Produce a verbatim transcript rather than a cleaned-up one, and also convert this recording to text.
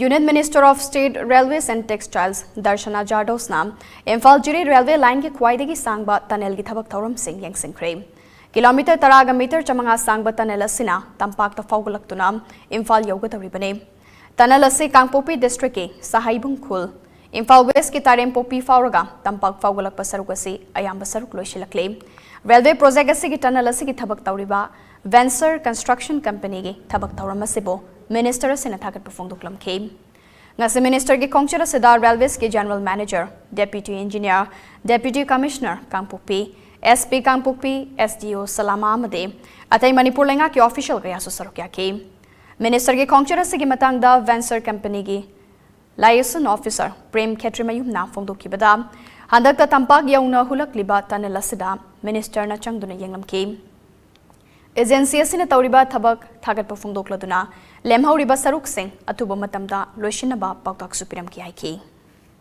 Union Minister of State Railways and Textiles Darshana Jadhav ꯅ ꯏꯝꯐꯥꯜ ꯖꯤꯔꯤ railway ꯂꯥꯏꯟꯒꯤ ꯈ꯭ꯋꯥꯏꯗꯒꯤ ꯁꯥꯡꯕ ꯇꯅꯦꯜꯒꯤ ꯊꯕꯛ ꯊꯧꯔꯝꯁꯤꯡ ꯌꯦꯡꯁꯤꯟꯈ꯭ꯔꯦ꯫ ꯀꯤꯂꯣꯃꯤꯇꯔ ꯇꯔꯥꯒ ꯃꯤꯇꯔ ꯆꯥꯃꯉꯥ ꯁꯥꯡꯕ ꯇꯅꯦꯜ ꯑꯁꯤꯅ ꯇꯝꯄꯥꯛꯇ ꯐꯥꯎꯒꯠꯂꯛꯇꯨꯅ ꯏꯝꯐꯥꯜ ꯌꯧꯒꯗꯧꯔꯤꯕꯅꯤ꯫ ꯇꯅꯦꯜ ꯑꯁꯤ ꯀꯥꯡꯄꯣꯛꯄꯤ ꯗꯤꯁꯇ꯭ꯔꯤꯛꯀꯤ ꯁꯍꯥꯏꯕꯨꯡ ꯈꯨꯜ, ꯏꯝꯐꯥꯜ ꯋꯦꯁꯀꯤ ꯇꯥꯏꯔꯦꯝꯄꯣꯛꯄꯤ ꯐꯥꯎꯔꯒ ꯇꯝꯄꯥꯛ ꯐꯥꯎꯒꯠꯂꯛꯄ ꯁꯔꯨꯛ ꯑꯁꯤ ꯑꯌꯥꯝꯕ ꯁꯔꯨꯛ ꯂꯣꯏꯁꯤꯜꯂꯛꯂꯦ꯫ ꯔꯦꯜꯋꯦ ꯄ꯭ꯔꯣꯖꯦꯛ ꯑꯁꯤꯒꯤ ꯇꯅꯦꯜ ꯑꯁꯤꯒꯤ ꯊꯕꯛ ꯇꯧꯔꯤꯕ ꯚꯦꯟꯁꯔ ꯀꯟꯁꯇ꯭ꯔꯛꯁꯟ ꯀꯝꯄꯅꯤꯒꯤ ꯊꯕꯛ ꯊꯧꯔꯝ ꯑꯁꯤꯕꯨ ꯃꯤꯅꯤꯁꯇꯔ ꯑꯁꯤꯅ ꯊꯥꯒꯠꯄ ꯐꯣꯡꯗꯣꯛꯂꯝꯈꯤ꯫ ꯉꯁꯤ ꯃꯤꯅꯤꯁꯇꯔꯒꯤ ꯈꯣꯡꯆꯠ ꯑꯁꯤꯗ ꯔꯦꯜꯋꯦꯁꯀꯤ ꯖꯦꯅꯔꯦꯜ ꯃꯦꯅꯦꯖꯔ, ꯗꯦꯄ꯭ꯌꯨꯇꯤ ꯏꯟꯖꯤꯅꯤꯌꯔ, ꯗꯦꯄ꯭ꯌꯨꯇꯤ ꯀꯃꯤꯁꯅꯔ ꯀꯥꯡꯄꯣꯛꯄꯤ, ꯑꯦꯁ ꯄꯤ ꯀꯥꯡꯄꯣꯛꯄꯤ, ꯑꯦꯁ ꯗꯤ ꯑꯣ ꯁꯂꯥꯃꯥ ꯑꯃꯗꯤ ꯑꯇꯩ ꯃꯅꯤꯄꯨꯔ ꯂꯩꯉꯥꯛꯀꯤ ꯑꯣꯐꯤꯁꯤꯌꯦꯜ ꯀꯌꯥꯁꯨ ꯁꯔꯨꯛ ꯌꯥꯈꯤ꯫ ꯃꯤꯅꯤꯁꯇꯔꯒꯤ ꯈꯣꯡꯆꯠ ꯑꯁꯤꯒꯤ ꯃꯇꯥꯡꯗ ꯚꯦꯟꯁꯔ ꯀꯝꯄꯅꯤꯒꯤ liaison officer ꯄ꯭ꯔꯦꯝ ꯈꯦꯇ꯭ꯔꯤꯃꯌꯨꯝꯅ ꯐꯣꯡꯗꯣꯛꯈꯤꯕꯗ, ꯍꯟꯗꯛꯇ ꯇꯝꯄꯥꯛ ꯌꯧꯅ ꯍꯨꯜꯂꯛꯂꯤꯕ ꯇꯅꯦꯜ ꯑꯁꯤꯗ ꯃꯤꯅꯤꯁꯇꯔꯅ ꯆꯪꯗꯨꯅ ꯌꯦꯡꯂꯝꯈꯤ꯫ ꯑꯦꯖꯦꯟꯁꯤ ꯑꯁꯤꯅ ꯇꯧꯔꯤꯕ ꯊꯕꯛ ꯊꯥꯒꯠꯄ ꯐꯣꯡꯗꯣꯛꯂꯗꯨꯅ, ꯂꯦꯝꯍꯧꯔꯤꯕ ꯁꯔꯨꯛꯁꯤꯡ ꯑꯊꯨꯕ ꯃꯇꯝꯗ ꯂꯣꯏꯁꯤꯟꯅꯕ ꯄꯥꯎꯇꯥꯛꯁꯨ ꯄꯤꯔꯝꯈꯤ ꯍꯥꯏꯈꯤ꯫